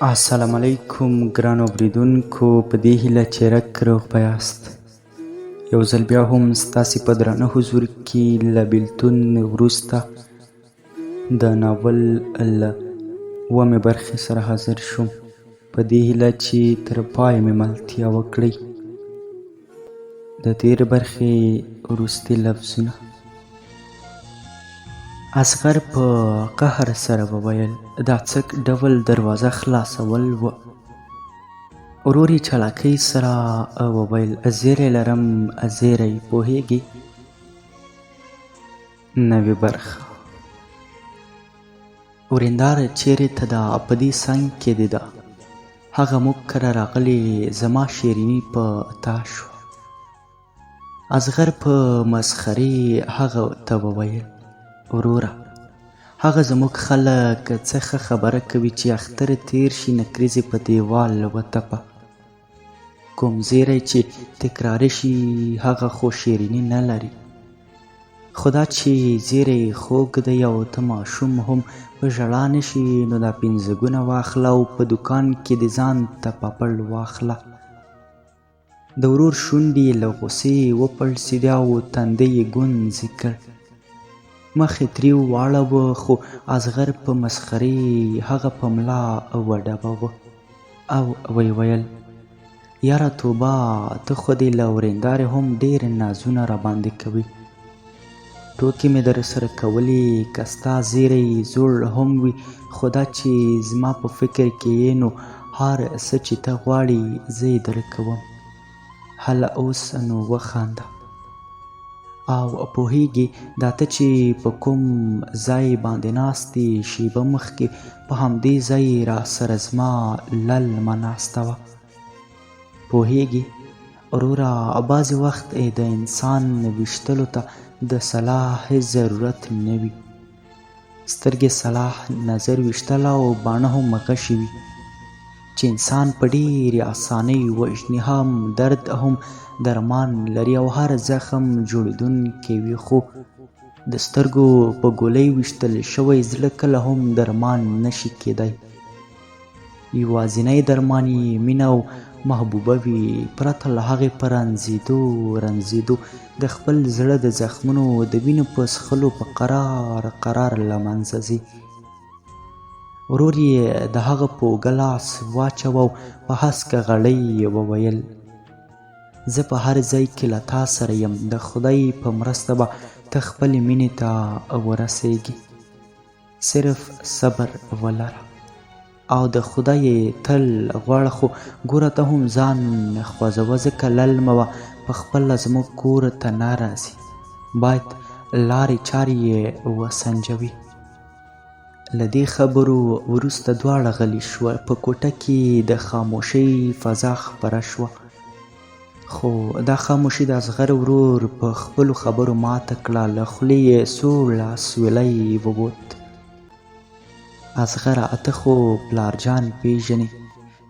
السلام علیکم ګرانو اوریدونکو، په دې هیله چې رک روغ به یاست. یو ځل بیا هم ستاسې په درانه حضور کې له بیلتون وروسته د ناول له اوومې برخې سره حاضر شوم، په دې هیله چې تر پایه مې ملتیا وکړئ. د تېرې برخې وروستي لفظونه. اصغر په قهر سره وویل، دا څه ډول دروازه خلاصول و؟ ورور یې چالاکۍ سره وویل، زیری لرم زیری، پوهېږې؟ نوې برخه. وریندار چیرې ته ده؟ په دې څنګ کې دې ده. هغه موږ کره راغلې، زما شیریني په تا شوه. اصغر په مسخرې هغه ته وویل، وروره هغه زموږ خلک څه ښه خبره کوي چې اختر تېر شي نکریزې په دیوال وتپه. کوم زیری چې تکراري شي هغه خو شیریني نه لري. خو دا چې زیری خوږ دی او ته ماشوم هم په ژړا نه شي، نو دا پنځه ګونه واخله او په دوکان کې دې ځان ته پاپړ واخله. د ورور شونډې یې له غوسې وپړسېدې او تندی یې ګونځې کړ. مخ یې تریو واړاوه، خو اصغر په مسخرې هغه په ملا وډباوه او ویې ویل، یاره توبه، ته خو دې له ورېندارې هم ډېر نازونه راباندې کوي. ټوکې مې درسره کولې، که ستا زیری زوړ هم وي، خو دا چې زما په فکر کې یې نو هر څه چې ته غواړې زه یې درکوم. هله اوس نو وخانده. او پوهېږې دا ته چې په کوم ځای باندې ناست یې، شېبه مخکې په همدې ځای راسره زما للمه ناسته وه. پوهېږې وروره، بعضې وخت د انسان ویشتلو ته د سلاح هېڅ ضرورت نه وي. سترګې سلاح، نظر ویشتل او باڼه هم غشي وي چې انسان په ډېرې اسانۍ وژني. هم درد هم درمان لري او هر زخم جوړېدونکی وي، خو د سترګو په ګولۍ ویشتل شوی زړه کله هم درمان نه شي کېدای. یوازینی درمان یې مینه او محبوبه وي، پرته له هغې په رنځېدو رنځېدو د خپل زړه د زخمونو د وینو په څښلو په قرار قرار له منځه ځي. ورور یې د هغه په اوږه لاس واچاوه او په هسکه غړۍ یې وویل، زه په هر ځای کې له تا سره یم، د خدای په مرسته به ته خپلې مینې ته ورسېږې، صرف صبر ولره او د خدای یې تل غواړه. خو ګوره ته هم ځان خوځوه، ځکه للمه به په خپله زموږ کور ته نه راځي، باید لارې چارې یې وسنجوي. له دې خبرو وروسته دواړه غلي شول. په کوټه کې د خاموشۍ فضا خپره شوه، خو دا خاموشي د اصغر ورور په خپلو خبرو ماته کړه. له خولې یې سوړ اسویلی ووت. اصغره ته خو پلار جان پېژنې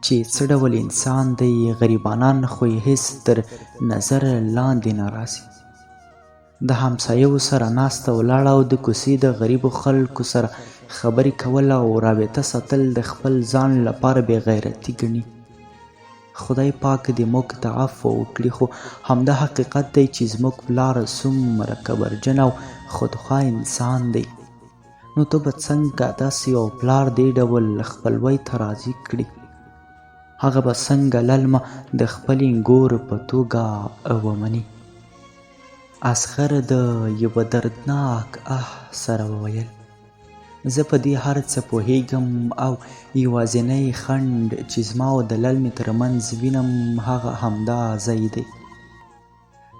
چې څه ډول انسان دی، غریبانان خو یې هېڅ تر نظر لاندې نه راځي. د همسایو سره ناسته ولاړه او د کوڅې د غریبو خلکو سره خبرې کول او رابطه ساتل د خپل ځان لپاره بې غیرتي ګڼي. خدای پاک دې موږ ته عفو وکړي، خو همدا حقیقت دی چې زموږ پلار څومره کبرجن او خودخواه انسان دی. نو ته به څنګه داسې یو پلار دې ډول خپلوۍ ته راضي کړي؟ هغه به څنګه للمه د خپلې ګور په توګه ومني؟ اصغر د یوه دردناک اه سره وویل، زه په دې هر څه پوهېږم او یوازینی خنډ چې زما او د للمې تر منځ وینم هغه همدا ځای دی.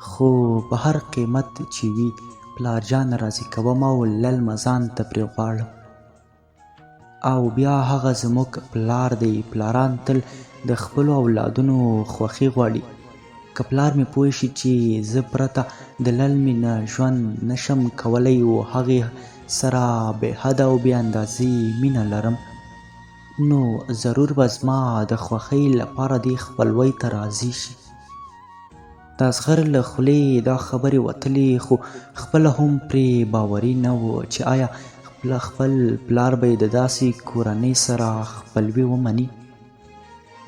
خو په هر قیمت چې وي پلار جان راضي کوم او للمه ځان ته پرې غواړم. او بیا هغه زموږ پلار دی، پلاران تل د خپلو اولادونو خوښي غواړي. که پلار مې پوه شي چې زه پرته د للمې نه ژوند نه شم کولی او هغې سره بې حده او بې اندازې مینه لرم، نو ضرور به زما د خوښۍ لپاره دې خپلوۍ ته راضي شي. د اصغر له خولې دا خبرې وتلې، خو خپله هم پرې باوري نه و چې آیا خپل پلار به یې د داسې کورنۍ سره خپلوي ومني؟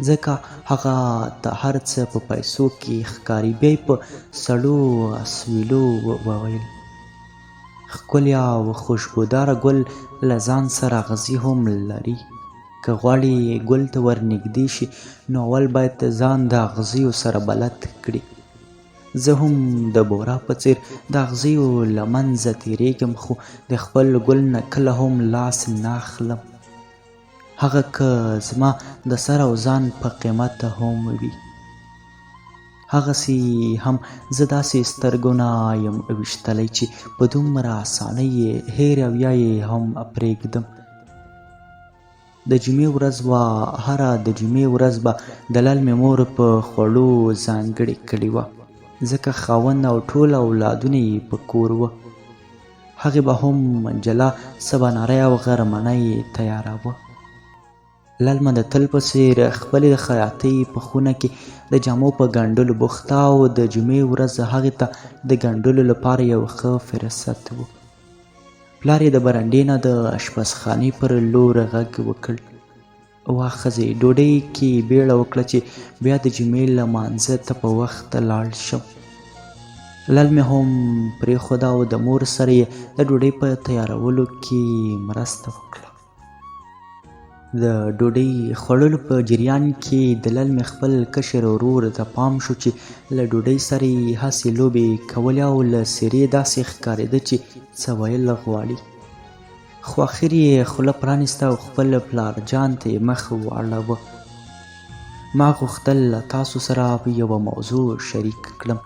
ځکه هغه ته هر څه په پیسو کې ښکاري. بیا یې په سړو اسویلو وویل، ښکلی او خوشبوداره ګل له ځان سره اغزي هم لري. که غواړې ګل ته ورنږدې شې نو اول باید ځان د اغزیو سره بلد کړې. زه هم د بورا په څېر د اغزیو له منځه تېرېږم، خو د خپل ګل نه کله هم لاس نه اخلم، هغه که زما د سر او ځان په قیمت هم وي. هغسې هم زه داسې سترګو نه یم ویشتلی چې په دومره اسانۍ یې هېر او یا یې هم پرېږدم. د جمعې ورځ وه، هره د جمعې ورځ به د للمې مور په خوړو ځانګړې کړې وه، ځکه خاوند او ټول اولادونه یې په کور وه. هغې به هم جلا سباناری او غرمنۍ تیاراوه. للمه د تل په څېر خپلې د خیاطۍ په خونه کې د جامو په ګنډلو بوخته او د جمعې ورځ هغې ته د ګنډلو لپاره یو ښه فرصت و. پلار یې د برنډې نه د اشپزخانې پر لور غږ وکړ، واه ښځې، ډوډۍ کې بیړه وکړه چې بیا د جمعې لمانځه ته په وخت لاړ شم. للمې هم پرېښوده او د مور سره یې د ډوډۍ په تیارولو کې مرسته وکړه. د ډوډۍ خوړلو په جریان کې د للمې خپل کشر ورور ته پام شو چې له ډوډۍ سره یې هسې لوبې کولې او له څېرې داسې ښکارېده چې څه ویل غواړي، خو اخر یې خوله پرانیسته او خپل پلار جان ته یې مخ واړاوه. ما غوښتل له تاسو سره یوه موضوع شریک کړم،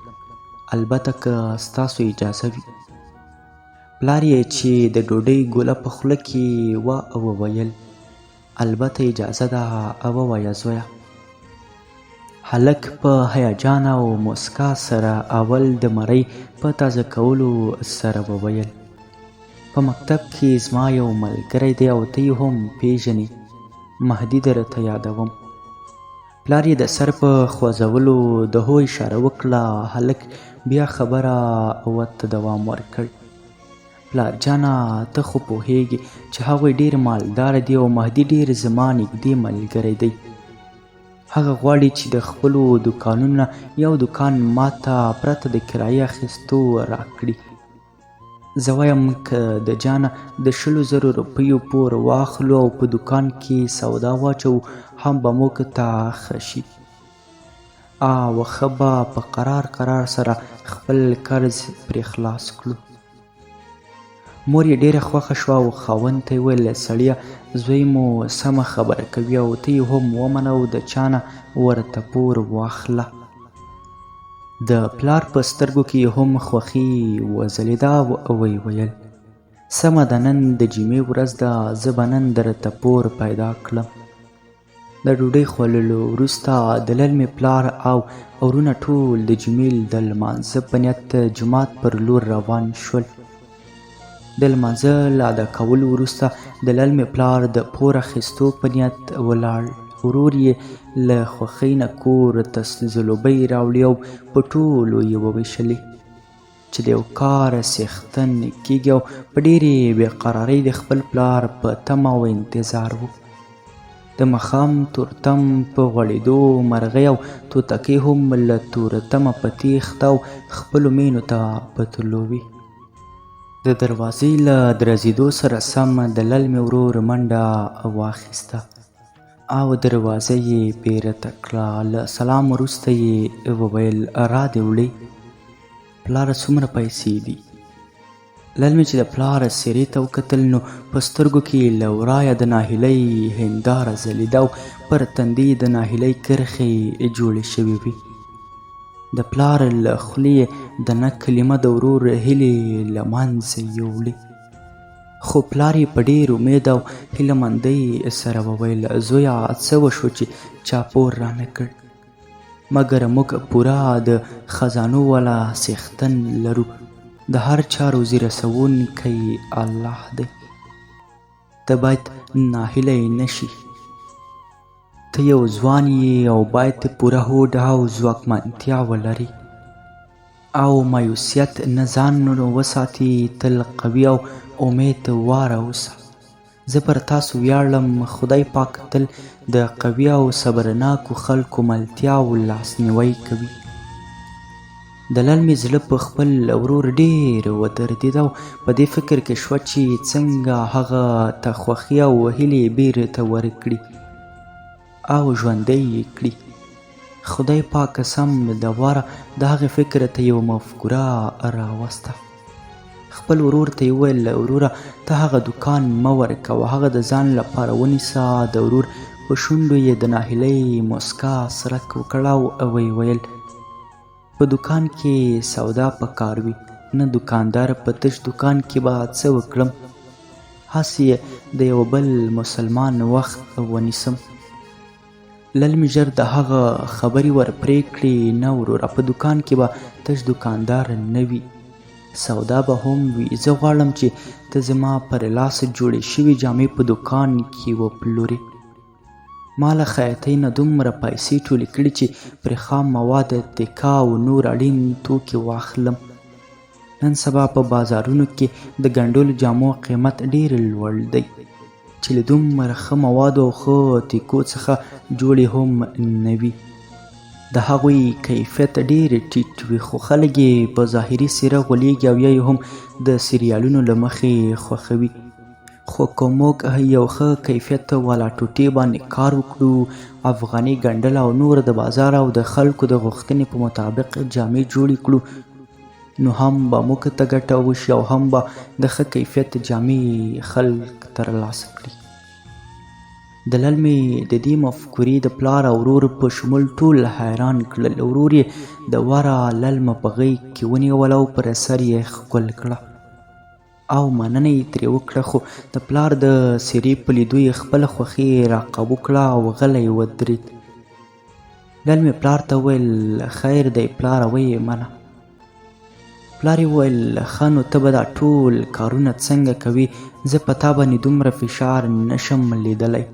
البته که ستاسو اجازه وي. پلار یې چې د ډوډۍ ګوله په خوله کې وه وویل، البته اجازه ده، ووایه زویه. هلک په هیجان او موسکا سره اول د مرۍ په تازه کولو سره وویل، په مکتب کې زما یو ملګری دی او ته یې هم پیژنې، مهدي درته یادوم. پلار یې د سر په خوځولو د هو اشاره وکړه. هلک بیا خبره ورته دوام ورکړ، پلار جانه ته خو پوهېږې چې هغوی ډېر مالدار دي او مهدي ډېر زما نږدې ملګری دی. هغه غواړي چې د خپلو دوکانونو نه یو دوکان ماته پرته د کرایې اخیستو راکړي. زه وایم که د جانه د 20,000 روپیو پور واخلو او په دوکان کې سودا واچوو هم به موږ ته ښه شي او ښه به په قرار قرار سره خپل قرض پرې خلاص کړو. مور یې ډېره خوښه شوه او خاوند ته یې وویل، سړیه زوی مو سمه خبره کوي او ته یې هم ومنه او د چا نه ورته پور واخله. د پلار په سترګو کې هم خوښي وځلېده او ویې ویل، سمه ده، نن د جمعې ورځ ده، زه به نن درته پور پیدا کړم. د ډوډۍ خوړلو وروسته د للمې پلار او ورونه ټول د جمعې د لمانځه په نیت جومات پر لور روان شول. د لمانځه له ادا کولو وروسته د للمې پلار د پور اخیستو په نیت ولاړ. ورور یې له خوښۍ نه کور ته ځلوبۍ راوړې او په ټولو یې وویشلې چې د یو کار څښتن کېږي او په ډېرې بېقرارۍ د خپل پلار په تمه او انتظار و. د ماښام تورتم په غوړېدو مرغۍ او توتکۍ هم له تورتمه په تېښته او خپلو مېنو ته په تلو وې. د دروازې له درزېدو سره سم د للمې ورور منډه واخیسته او دروازه یې بیرته کړه. له سلام وروسته یې وویل، را دې وړې پلاره، څومره پیسې دي؟ للمې چې د پلار څېرې ته وکتل نو په سترګو کې له ورایه د ناهیلۍ هنداره ځلېده او پر تندي د ناهیلۍ کرښې جوړې شوې وې. د پلار له خولې یې د نه کلمه د ورور هیلې له منځه یوړې، خو پلار یې په ډېر امید او هیله مندۍ سره وویل، زویه څه وشو چې چا پور رانه کړ؟ مګر موږ پوره د خزانو والا څښتن لرو، د هر چا روزي رسوونکی الله دی. ته باید ناهیلی نه شي، ته یو ځوان یې او باید پوره هوډ او ځواکمنتیا ولرې او مایوسیت نه ځان وساتي. تل قوي او امید واره اوسه. زه پر تاسو ویاړم، خدای پاک تل د قوي او صبرناکو خلکو ملتیا او لاسنیوی کوي. د للمې زړه په خپل ورور ډېر ودردېد او په دې فکر کې شوه چې څنګه هغه ته خوښي او هیلې بېرته ورکړي او ژوندی یې کړي. خدای پاک سم د واره د هغې فکر ته یوه مفکوره راوسته. خپل ورور ته یې وویل، وروره ته هغه دوکان مه ورکوه، هغه د ځان لپاره ونیسه. د ورور په شونډو یې د ناهیلۍ موسکا څرک وکړ او ویې ویل، په دوکان کې سودا په کار وي، نه دوکاندار. په تش دوکان کې به څه وکړم؟ هسې یې د یوه بل مسلمان وخت ونیسم. للمې ژر د هغه خبرې ور پرې کړې، نه وروره، په دوکان کې به تش دوکاندار نه وي، سودا به هم وي. زه غواړم چې ته زما پر لاس جوړې شوې جامې په دوکان کې وپلورې. ما له خیاطۍ نه دومره پیسې ټولې کړي چې پرې خام مواد، تکه او نور اړین توکي واخلم. نن سبا په بازارونو کې د ګنډلو جامو قیمت ډېر لوړ دی چې له دومره ښه موادو او ښه تیکو څخه جوړې هم نه وي. د هغوی کیفیت ډېر ټیټ وي، خو خلک یې په ظاهري څېره غولېږي او یا یې هم د سریالونو له مخې خوښوي. خو که موږ یو ښه کیفیت والا ټوټې باندې کار وکړو، افغاني ګنډل او نور د بازار او د خلکو د غوښتنې په مطابق جامې جوړې کړو، نو هم به موږ ته ګټه وشي او هم به د ښه کیفیت جامې خلک ترلاسه کړي. د للمې د دې مفکورې د پلار او ورور په شمول ټول حیران کړل. ورور یې د وره للمه په غېږ کې ونیوله او پر سر یې ښکل کړه او مننه یې ترې وکړه، خو د پلار د څېرې په لیدو یې خپله خوښي راقابو کړه او غلی ودرېد. للمې پلار ته وویل، خیر دی پلاره، ویې منه. پلار یې وویل، ښه نو ته به دا ټول کارونه څنګه کوې؟ زه په تا باندې دومره فشار نشم لیدلی،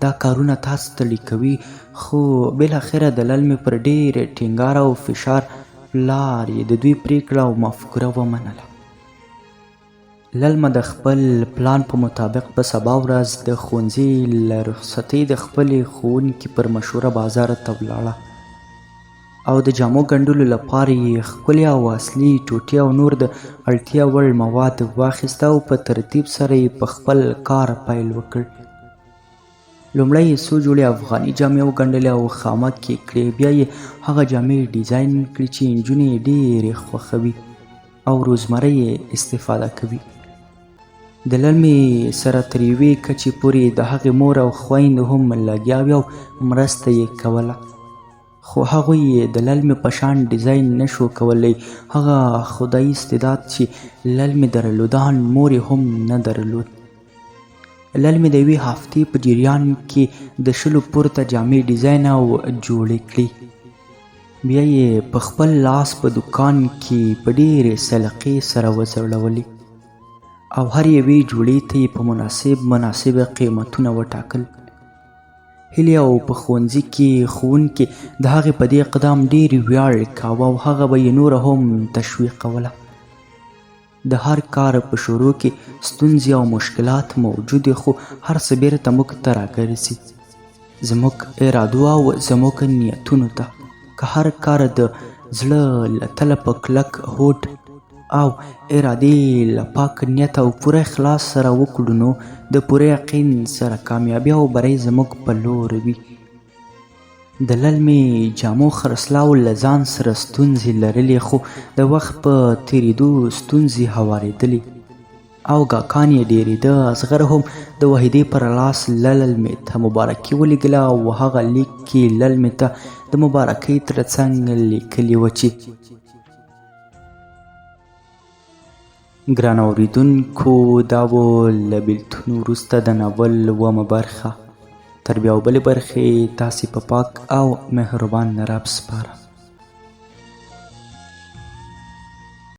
دا کارونه تا ستړي کوي. خو بالاخره د للمې پر ډېر ټینګار او فشار پلار یې د دوی پرېکړه او مفکوره ومنله. للمه د خپل پلان په مطابق په سبا ورځ د ښوونځي له رخصتۍ د خپلې ښوونکې پر مشوره بازار ته ولاړه او د جامو ګنډلو لپاره یې ښکلې او اصلي ټوټې او نور د اړتیا وړ مواد واخیسته او په ترتیب سره یې په خپل کار پیل وکړ. لومړی یې څو جوړې افغاني جامې وګنډلې او خامک یې کړې، بیا یې هغه جامې ډیزاین کړې چې نجونې یې ډېرې خوښوي او روزمره یې استفاده کوي. د للمې سره تر یوې کچې پورې د هغې مور او خویندو هم لګیا وې او مرسته یې کوله، خو هغوی یې د للمې په شان ډیزاین نه شو کولی. هغه خدایي استعداد چې للمې درلود آن مور یې هم نه درلود. للمې د یوې هفتې په جریان کې د 20 پورته جامې ډیزاین او جوړې کړې، بیا یې په خپل لاس په دوکان کې په ډېرې سلیقې سره وځړولې او هر یوې جوړې ته یې په مناسب مناسب قیمتونه وټاکل. هیلې او په ښوونځي کې ښوونکي د هغې په دې اقدام ډېر ویاړ کاوه او هغه به یې نوره هم تشویقوله. د هر کار په شروع کې ستونزې او مشکلات موجود وي، خو هر څه بېرته موږ ته راګرځي، زموږ ارادو او زموږ نیتونو ته. که هر کار د زړه له تله په کلک هوډ او ارادې له پاک نیت او پوره اخلاص سره وکړو، نو د پوره یقین سره کامیابي او بری زموږ په لور وي. د للمې جامو خرڅلاو له ځان سره ستونزې لرلې، خو د وخت په تېرېدو ستونزې هوارېدلې او ګاکان یې ډېرېده. اصغر هم د وحیدې پر لاس للمې ته مبارکي ولیږله او هغه لیک کې للمې ته د مبارکۍ ترڅنګ لیکلي وه چې ګران اوریدونکو، دا و له بېلتون وروسته د ناول اوومه برخه. تر بیا بلې برخې تاسې په پاک او مهربان رب سپارم.